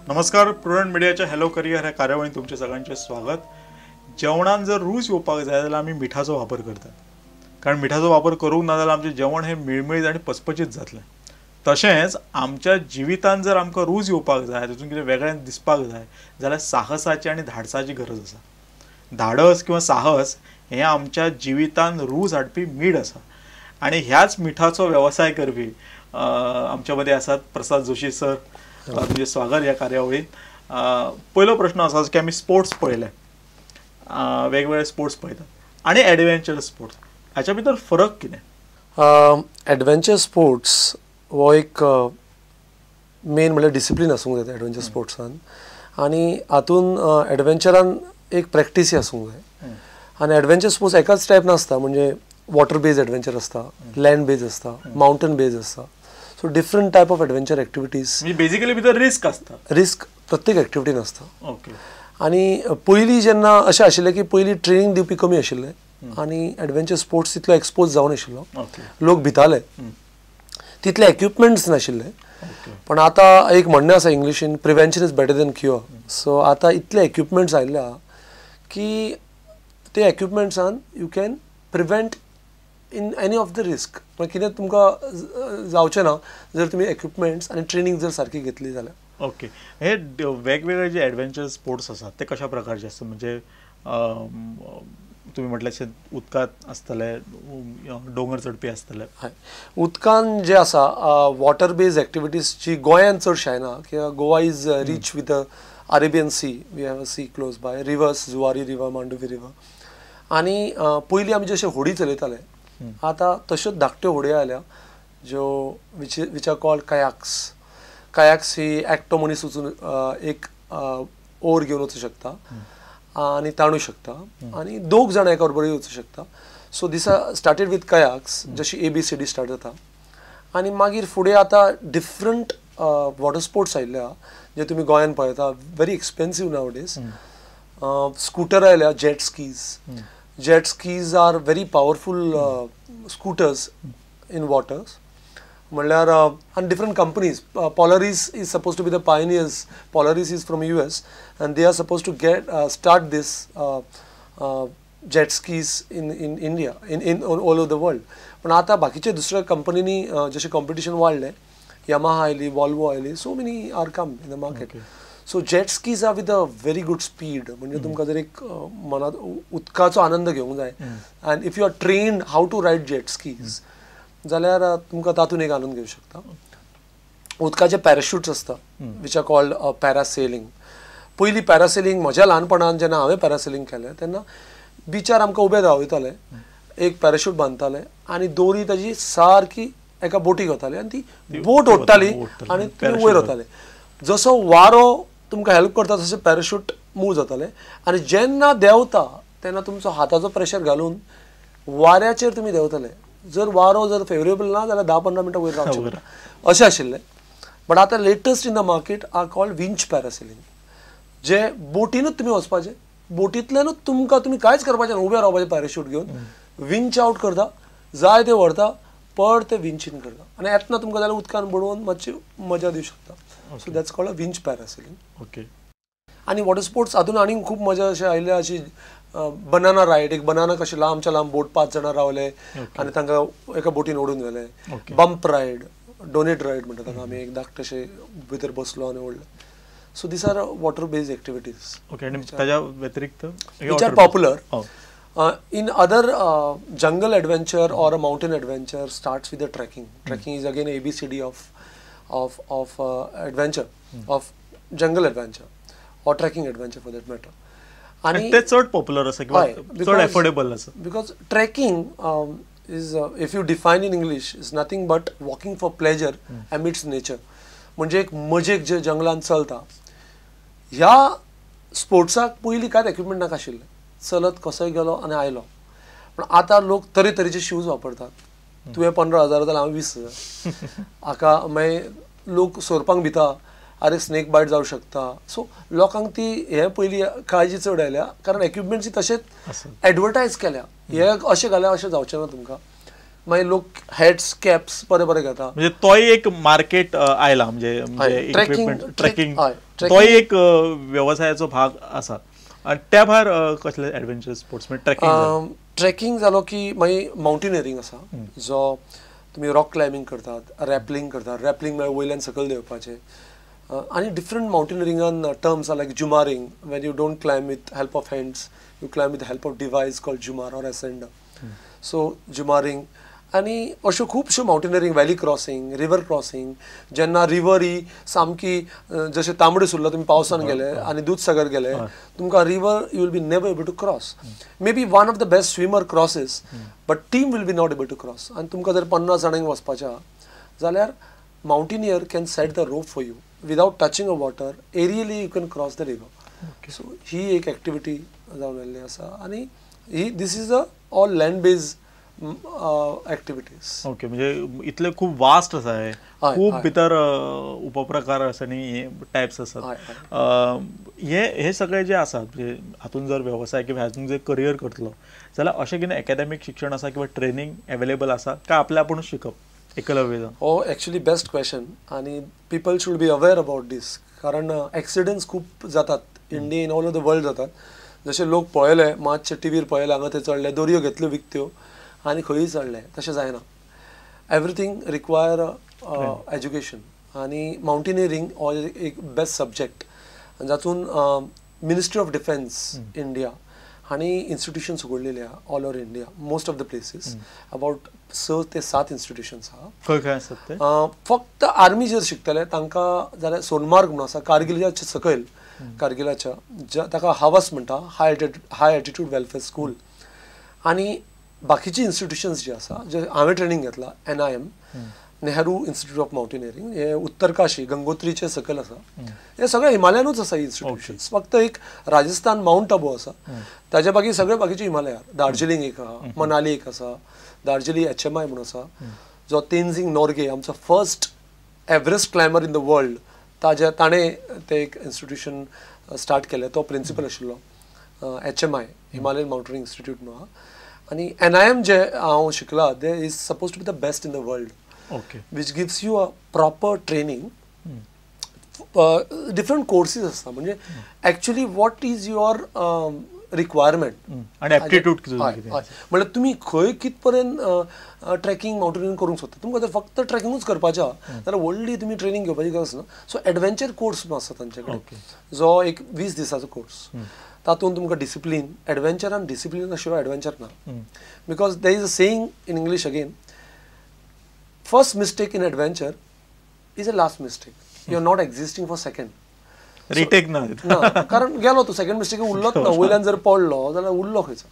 नमस्कार, प्रुडंट मिडियाच्या hello career ह्या कार्यावळीत तुमचे सगळ्यांचे स्वागत. जेवणान जर रूच येवपाक जाय जाल्यार आमी मिठाचो वापर करतात, कारण मिठाचो वापर करूंक ना जाल्यार आमचें जेवण हें मिळमिळीत आनी पचपचीत जातलें. तशेंच आमच्या जिवितान जर आमकां रूच येवपाक जाय, तितून कितें वेगळें दिसपाक जाय जाल्यार साहसाची आनी धाडसाची गरज आसा. धाडस किंवा साहस हें आमच्या जिवितान रूच हाडपी मीठ आसा आनी ह्याच मिठाचो वेवसाय करपी आमच्या मदें आसात प्रसाद जोशी सर. तुमचें स्वागत ह्या कार्यावळींत. पयलो प्रश्न आसा की आमी स्पोर्ट्स पळयले, वेगवेगळे स्पोर्ट्स पळयतात आनी एडवेंचर स्पोर्ट्स, हाच्या भितर फरक कितें? एडवेंचर स्पोर्ट्स हो एक मेन म्हणल्यार डिसिप्लीन आसूंक जाय एडवेंचर स्पोर्ट्सान, आनी हातून एडवेंचरान एक प्रॅक्टीसय आसूंक जाय. आनी एडवेंचर स्पोर्ट्स एकाच टायप नासता, म्हणजे वॉटर बेज एडवेंचर आसता, लँड बेज आसता, मावंटन बेज आसता. So different type of adventure activities. Basically भितर रिस्क आसता, रिस्क प्रत्येक एक्टिविटीन आसता. ओके. आनी पयलीं जेन्ना अशें आशिल्लें की पयलीं ट्रेनींग दिवपी कमी आशिल्लें आनी एडवेंचर स्पोर्ट्स तितलो एक्सपोज जावन आशिल्लो, लोक भिताले, तितले एक्विपमेंट्स नाशिल्ले. पण आतां एक म्हणणें आसा इंग्लिशीन, prevention is better than cure. So आतां इतले एक्विपमेंट्स आयिल्ले आहा की ते एक्विपमेंट्सान you can prevent in any of the risk. पण कितें तुमकां जावचें ना जर तुमी एक्विपमेंट्स आनी ट्रेनींग जर सारकी घेतली जाल्यार. ओके. हे वेगवेगळे जे एडवेंचर स्पोर्ट्स आसात ते कशा प्रकारचे आसता? म्हणजे तुमी म्हटलें अशें उदकांत आसतले, दोंगर चडपी आसतले. हय, उदकान जे आसा वॉटर बेज एक्टिविटीज जी गोंयांत चडशें जायना, कित्याक Goa is rich with a Arabian sea, we have a sea close by, rivers, Zuari river, Mandovi river. आनी पयलीं आमी जशे होडी चलयताले आतां तश्योच धाकट्यो होडयो आयल्या ज्यो which are called kayaks. Kayaks ही एकटो मनीस वचून एक ओर घेवन वचूं शकता आनी ताणूं शकता, आनी दोग जाणां एका बरोबर वचूं शकता. So this are started with kayaks, जशी A B C D start जाता. आनी मागीर फुडें आतां डिफरंट वॉटर स्पोर्ट्स आयिल्ले आहा जे तुमी गोंयांत पळयता, very expensive now days. Scooter आयल्या, jet skis. Jet skis are very powerful scooters in waters. म्हणल्यार आनी different companies, Polaris is suppose to be the pioneers. Polaris is from US and they are suppose to get start this jet skis in in India, in in all over the world. पण आतां बाकीचे दुसऱ्या कंपनींनी जशें competition वाडलें, Yamaha आयली, Volvo आयली, so many are come in the market. So jet skis are with a very good speed, म्हणजे तुमकां जर एक मनात उदकाचो आनंद घेवंक जाय and if you are trained how to ride jet skis जाल्यार तुमकां तातूंत एक आनंद घेवं शकता. उदकाचे पॅराशूट्स आसता which are called parasailing. पयलीं पॅरासेलिंग म्हज्या ल्हानपणान जेन्ना हांवें पॅरासेलिंग केलें तेन्ना बिचार आमकां उबे रावयताले, एक पॅराशूट बांदताले आनी दोरी ताजी सारकी एका बोटीक वताली आनी ती बोट ओडटाली आनी तुमी वयर वताले. जसो वारो तुमकां हेल्प करता तशें पॅराशूट मूव जाताले आनी जेन्ना देंवता तेन्ना तुमचो हाताचो प्रेशर घालून वाऱ्याचेर तुमी देंवतले. जर वारो जर फेवरेबल ना जाल्यार 10-15 मिनटां वयर रावचें पडटा अशें आशिल्लें. बट आतां latest in the market are called winch parasailing, जे बोटीनूच तुमी वचपाचें, बोटींतल्यानूच तुमकां तुमी कांयच करपाचें ना, उबें रावपाचें पॅराशूट घेवन, विंच आवट करता, जाय ते व्हरता, परत ते विंच इन करता आनी येतना तुमकां जाल्यार उदकान बुडोवन मातशी मजा दिवं शकता. So that's called a winch parasailing. Okay. आनी वॉटर स्पोर्ट्स हातून आनीक खूब मजा अशी आयल्या, अशी बनाना रायड, एक बनाना कशी लांबच्या लांब बोट, 5 जाणां रावले आनी तांकां एका बोटीन ओडून व्हेले. बम्प रायड, डोनेट रायड म्हणटा तांकां आमी, एक धाकटेशे भितर बसलो आनी ओडले. So these are water based activities. Okay. आनी ताज्या व्यतिरिक्त which are popular in other jungle adventure or a mountain adventure starts with a trekking. Trekking is again ABCD of adventure, of jungle adventure or trekking adventure for that matter. आणि ते चड popular आसा किंवा चड affordable आसा. Because trekking is, if you define in English, is nothing but walking for pleasure amidst nature. म्हणजे एक मजेक जे जंगलान चलता. ह्या स्पोर्ट्साक पयलीं कांयच एक्विपमेंट नाका आशिल्लें, चलत कसोय गेलो आनी आयलो. पण आतां लोक तरेतरेचे शूज वापरतात. तुवें 15,000 जाल्यार हांवें 20,000. हाका मागीर लोक सोरपांक भिता, अरे स्नेक बायट जावं शकता. सो लोकांक ती हे पयलीं काळजी चड आयल्या, कारण एक्विपमेंट्स तशेंच एडवर्टायज केल्या, हे अशें घाल्यार अशें जावचें ना तुमकां. मागीर लोक हॅट्स कॅप्स बरे बरे घेता. म्हणजे तोय एक मार्केट आयला, म्हणजे ट्रेकिंग तोय एक वेवसायाचो भाग आसा. आनी त्या भायर कसले एडवेंचर स्पोर्ट्स म्हणजे ट्रेकिंग? ट्रेकिंग जालो की मागीर मावंटेनियरींग आसा, जो तुमी रॉक क्लायबींग करतात, रॅपलिंग करतात. रॅपलिंग म्हळ्यार वयल्यान सकयल देंवपाचें. आनी डिफरंट मावंटेनियरिंगान terms are like jumaring, when you don't climb with help of hands, you climb with help of device called jumar or ascender. So jumaring आनी अश्यो खुबश्यो mountaineering, valley crossing, river crossing. जेन्ना रिवर ही सामकी जशें तांबडे सुर्ला तुमी पावसान गेले आनी दूदसागर गेले, तुमकां river you will be never able to cross. May be one of the best swimmer crosses, but team will be not able to cross. आनी तुमकां जर 50 जाणांक वचपाचें आहा जाल्यार mountaineer can set the rope for you without touching a water, aerially you can cross the river. So ही एक activity जावन आयिल्ली आसा. आनी ही this is a all land based activities. Okay, म्हणजे इतले खूब वास्ट आसा हे, खूब भितर उपप्रकार आसा आनी टायप्स आसात. हे हे सगळे जे आसात म्हणजे हातून जर वेवसाय किंवा हातून जर करियर करतलो जाल्यार अशें कितें एकाडेमीक शिक्षण आसा किंवा ट्रेनींग एवेलेबल आसा काय आपल्या आपूण शिकप एकलव्य जावन? हो एक्चुअली बेस्ट क्वेश्चन आनी people should be aware about this, कारण एक्सिडंट्स खूब जातात Indian all over the world जातात. जशे लोक पळयले मातशे टिवीर पळयले हांगा थंय चडले, दोरयो घेतल्यो विकत्यो आनी खंयूय चडले, तशें जायना. एवरीथींग रिक्वायर एज्युकेशन आनी मावंटेनियरींग हो एक बेस्ट सब्जेक्ट जातून मिनिस्ट्री ऑफ डिफेन्स इंडिया हांणी इन्स्टिट्युशन्स उगडलेली आहा all over India, most of the places about 6 ते 7 इन्स्टिट्युशन्स आहा. खंय खंय आसात ते? फक्त आर्मी जर शिकतले तांकां जाल्यार सोनमार्ग म्हणून आसा कारगिलाच्या सकयल, कारगिलाच्या ताका हावस म्हणटा, हाय एटिट्यूड वेलफेअर स्कूल. आनी बाकीची इन्स्टिट्युशन्स जी आसा जे हांवें ट्रेनींग घेतला NIM, Nehru institute of mountaineering, हे उत्तरकाशी गंगोत्रीचे सकयल आसा. हे सगळे हिमालयानूच आसा इन्स्टिट्युशन्स. फक्त एक राजस्थान मावंट आबू आसा, ताज्या बाकी सगळे बाकीचे हिमालयार. दार्जिलिंग एक आहा, मनाली एक आसा, दार्जिलिंग HMI म्हणून आसा, जो तेन्झिंग नॉर्गे आमचो first Everest climber in the world, ताज्या ताणें ते एक इन्स्टिट्युशन स्टार्ट केलें, तो प्रिंसिपल आशिल्लो HMI Himalayan mountaineering institute म्हणून. आनी NIM जे हांव शिकला they is suppose to be the best in the world. Okay. Which gives you a proper training. Different courses आसता, म्हणजे actually what is your requirement आनी एप्टिट्यूड कितें, म्हणल्यार तुमी खंय कित पर्यंत ट्रेकिंग मावंटेनियरिंग करूंक सोदता. तुमकां जर फक्त ट्रेकिंगूच करपाचें आहा जाल्यार व्हडली तुमी ट्रेनींग घेवपाची गरज ना. सो एडवेंचर कोर्स म्हणून आसता तांचे कडेन, जो एक 20 दिसाचो कोर्स, तातूंत तुमकां डिसिप्लीन, एडवेंचर आनी डिसिप्लीन शिवाय एडवेंचर ना. Because there is a saying in English again, first mistake in adventure is a last mistake. You are not existing for second. Retake ना, ना, कारण गेलो तूं सेकंड मिस्टेक उरलोच ना, वयल्यान जर पडलो जाल्यार उरलो खंयचो.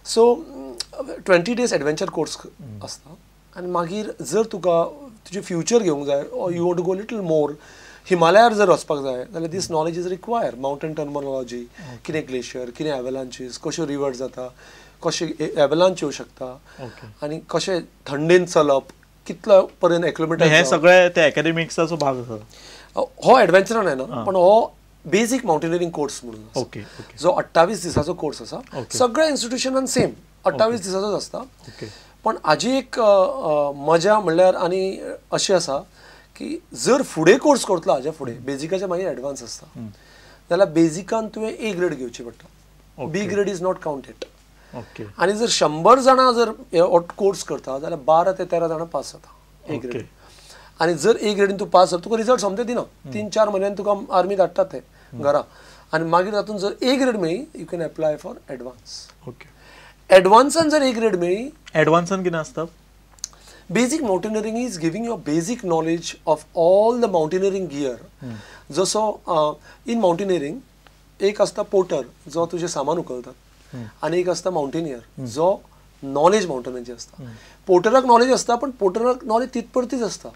सो 20 days adventure course आसता आनी मागीर जर तुका तुजें फ्युचर घेवंक जाय or you want to go little more हिमालयार जर वचपाक जाय जाल्यार this knowledge is require. Mountain terminology, कितें ग्लेशियर, कितें एवेलांचीस, कश्यो रिवर जाता, कशें एवेलांच येवं शकता आनी कशें थंडेन चलप, कितलो पर्यंत एक्लिमेटायज. हे सगळे ते एकेडमिक्साचो भाग आसा. हो एडवेंचरान येना, पण हो बेजीक मावंटेनियरींग कोर्स म्हणून जो 28 दिसाचो कोर्स आसा. सगळ्या इन्स्टिट्युशनान सेम 28 दिसाचोच आसता. पण हाजी एक मजा म्हणल्यार आनी अशी आसा की जर फुडें कोर्स करतलो हाज्या फुडें बेजिकाच्या मागीर एडवान्स आसता जाल्यार बेजिकान तुवें ए ग्रेड घेवची पडटा, B grade is not counted. आनी जर 100 जाणां जर कोर्स करता जाल्यार 12 ते 13 जाणां पास जाता ए ग्रेड. आनी जर ए ग्रेडीन तूं पास जाता तुका रिजल्ट सोमते दिना, 3-4 म्हयन्यान तुका आर्मी धाडटात ते घरा. आनी मागीर तातूंत जर ए ग्रेड मेळ्ळी you can apply for advance. एडवान्सान जर ए ग्रेड मेळ्ळी, एडवान्सान कितें आसता? Basic mountaineering is giving your basic knowledge of all the mountaineering gear. जसो इन मावंटेनियरींग एक आसता पोर्टर जो तुजें सामान उखलतात आनी एक आसता मावंटेनियर जो नॉलेज मावंटनाची आसता. पोर्टराक नॉलेज आसता पण पोर्टराक नॉलेज तितपरतीच आसता,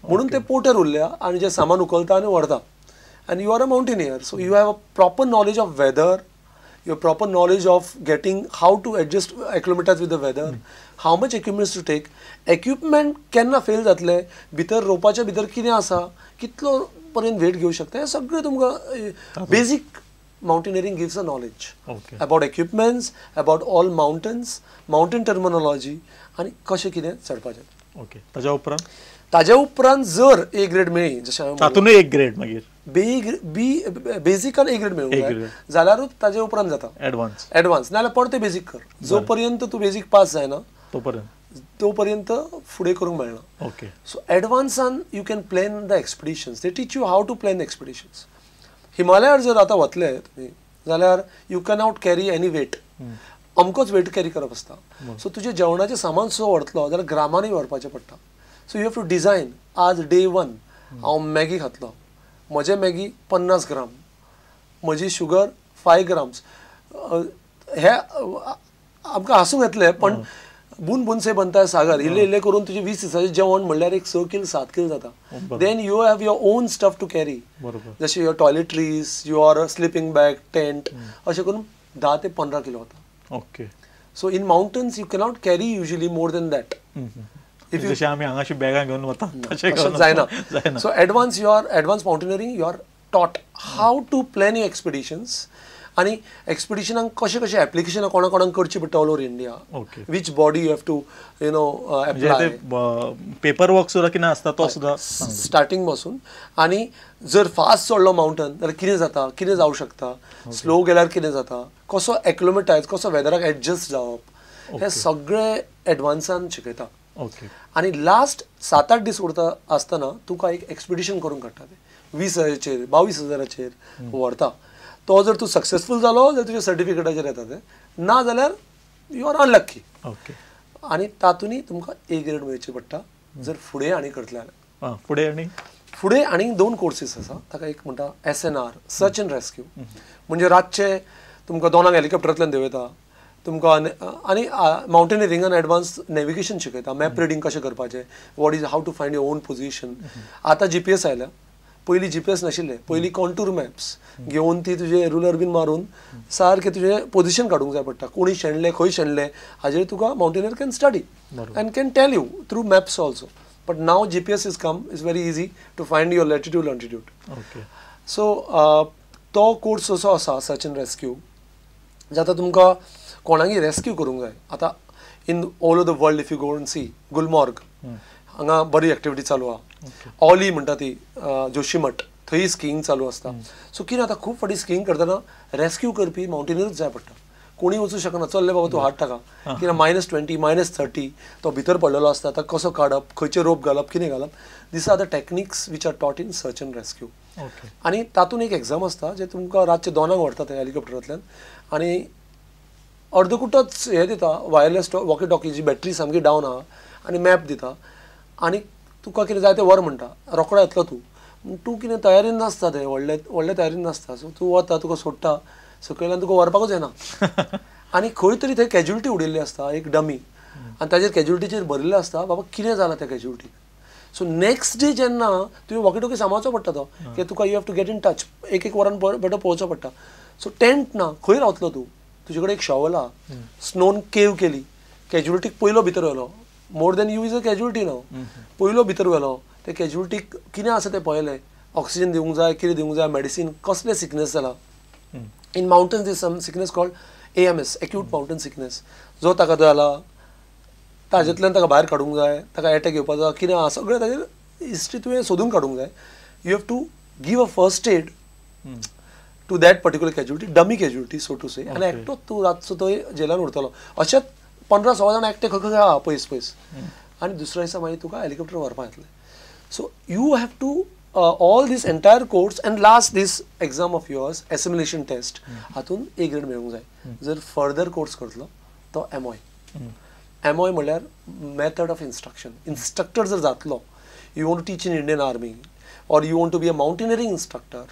म्हणून ते पोर्टर उरल्या आनी जे सामान उखलता आनी व्हरता. आनी you are a mountaineer, so you have a proper knowledge of weather, your proper knowledge of getting how to adjust acclimatize with the weather, how much equipments to take, equipment केन्ना fail जातले, भितर रोवपाच्या भितर कितें आसा, कितलो पर्यंत weight घेवंक शकता, हें सगळें तुमकां basic mountaineering gives a knowledge about equipments, about all mountains, mountain terminology आनी कशें कितें चडपाचें. ओके, ताज्या उपरांत? ताज्या उपरांत जर ए ग्रेड मेळ्ळी, जशें तातूंतय एक ग्रेड मागीर बी बेजिकान ए ग्रेड मेळूंक जाय जाल्यारूच ताजे उपरांत जाता एडवान्स. एडवान्स नाजाल्यार परतें बेजीक कर, जो पर्यंत तूं बेजीक पास जायना तोपर्यंत फुडें करूंक मेळना. ओके, सो एडवान्सान you can plan the expeditions, they teach you how to plan expeditions. हिमालयार जर आतां वतले तुमी जाल्यार you cannot carry any weight, अमकोच वेट कॅरी करप आसता. सो तुजें जेवणाचें सामान सुद्दां व्हरतलो जाल्यार ग्रामांनी व्हरपाचें पडटा. So you have to design, आज डे वन हांव मॅगी खातलो, म्हजें मॅगी 50 ग्राम, म्हजी शुगर 5 ग्राम्स. हे आमकां हांसूंक येतलें पण बून बून से बनता है सागर, इल्लें इल्लें करून तुजें 20 दिसाचें जेवण म्हणल्यार एक 6 किल 7 किल जाता. Then you have your own stuff to carry, जशें your toiletries, your sleeping bag, tent, अशें करून 10 ते 15 किलो वता. Okay, so in mountains you cannot carry usually more than that. जशें आमी हांगाशी बॅगां घेवन वता तशें जायना. So advance your advance mountaineering you are taught how to plan your expeditions आनी एक्सपिडिशनाक कशें कशें एप्लिकेशनां कोणा कोणाक करची पडटा all over India, which body you have to you know apply, paper work सुद्दां कितें आसता तो सुद्दां स्टार्टींग पासून. आनी जर फास्ट चडलो माउंटन जाल्यार कितें जाता, कितें जावं शकता, स्लो गेल्यार कितें जाता, कसो एक्लोमेटायज, कसो वेदराक एडजस्ट जावप, हे सगळें एडवान्सान शिकयता. आनी लास्ट 7-8 दीस उरता आसतना तुका एक एक्सपिडिशन करूंक काडटा, ते 20,000चेर 22,000चेर व्हरता. तो जर तूं सक्सेसफूल जालो जाल्यार तुज्या सर्टिफिकेटाचेर येता तें, ना जाल्यार you are unlucky. Okay, आनी तातूंतय तुमकां ए ग्रेड मेळची पडटा जर फुडें आनी करतले जाल्यार. फुडें आनी फुडें आनीक 2 कोर्सीस आसा. ताका एक म्हणटा SNR, search and rescue. म्हणजे रातचे तुमकां 2 हेलिकॉप्टरांतल्यान देंवयता तुमकां, आनी माउंटेनियरिंगान एडवान्स नॅविगेशन शिकयता, मॅप रिडींग कशें करपाचें, what is how to find your own position. आतां GPS आयल्या, पयलीं GPS नाशिल्लें, पयलीं कॉन्टूर मॅप्स घेवन ती तुजें रुलर बीन मारून सारकें तुजें पोजिशन काडूंक जाय पडटा, कोणी शेणलें खंय शेणलें हाजेर तुका mountaineer can study and can tell you through maps also. But now GPS is come, is very easy to find your latitude longitude. So तो कोर्स असो आसा सर्च एंड रेस्क्यू, जे आतां तुमकां कोणाकय रेस्क्यू करूंक जाय. आतां in all over the world if you go and see, Gulmarg हांगा बरी एक्टिविटी चालू आहा, ऑली म्हणटा ती जोशीमठ, थंय स्किईंग चालू आसता. सो कितें आतां खूब फावटी स्किईंग करतना रेस्क्यू करपी माउंटेनियरूच जाय पडटा, कोणीय वचूं शकना, चल्ले बाबा तूं हात टाका, कित्याक -20 -30 तो भितर पडलेलो आसता, ताका कसो काडप, खंयचे रोप घालप, कितें घालप. These are the techniques which are taught in search and rescue. आनी तातूंत एक एग्जाम आसता जे तुमकां रातचे 2 व्हरता ते हेलिकॉप्टरांतल्यान आनी अर्दकुटोच हें दिता, वायरलेस वॉकी टॉकीची बॅटरी सामकी डावन आहा आनी मॅप दिता आनी तुका कितें जाय तें व्हर म्हणटा, रोकडो येतलो तूं, तूं कितें तयारीन नासता, तें व्हडले व्हडले तयारीन नासता. सो तूं वता, तुका सोडटा सकयल्यान, तुका व्हरपाकूच येना. आनी खंय तरी थंय कॅज्युलिटी उडयल्ली आसता, एक डमी, आनी ताजेर कॅज्युलिटीचेर बरयल्लें आसता बाबा कितें जालां त्या कॅज्युलिटीक. सो नेक्स्ट डे जेन्ना तुवें वॉकी टॉकी सांबाळचो पडटा तो, की तुका you have to get in touch, एक एक वरान बेटो पळोवचो पडटा. सो टेंट ना, खंय रावतलो तूं, तुजे कडेन एक शॉवल आहा, स्नोन केव केली, कॅज्युलिटीक पयलो भितर व्हेलो, more than you is a casualty now, पयलो भितर व्हेलो, ते कॅज्युलिटीक कितें आसा तें पळयलें, ऑक्सिजन दिवंक जाय, कितें दिवंक जाय, मेडिसीन, कसलें सिकनेस जाला. In mountains is some sickness called AMS, acute mountain sickness, जो ताका जाला ताजेंतल्यान ताका भायर काडूंक जाय, ताका एटॅक येवपाचो जाय, कितें आसा सगळें ताजेर हिस्ट्री तुवें सोदून काडूंक जाय. You have to give a first aid to that particular casualty, dummy casualty so to say. आनी एकटोच तूं रातचो थंय जेलान उरतलो. अशेंच 15-16 जाण एकटे खंय खंय आहा पयस पयस, आनी दुसऱ्या दिसा मागीर तुका हेलिकॉप्टर व्हरपाक येतलें. So you have to all this entire course and last this exam of yours assimilation test, हातून ए ग्रेड मेळूंक जाय. जर फर्दर कोर्स करतलो तो MOI. MOI म्हणल्यार मेथड ऑफ इन्स्ट्रक्शन. इन्स्ट्रक्टर जर जातलो, you want to teach in Indian army or you want to be a mountaineering instructor,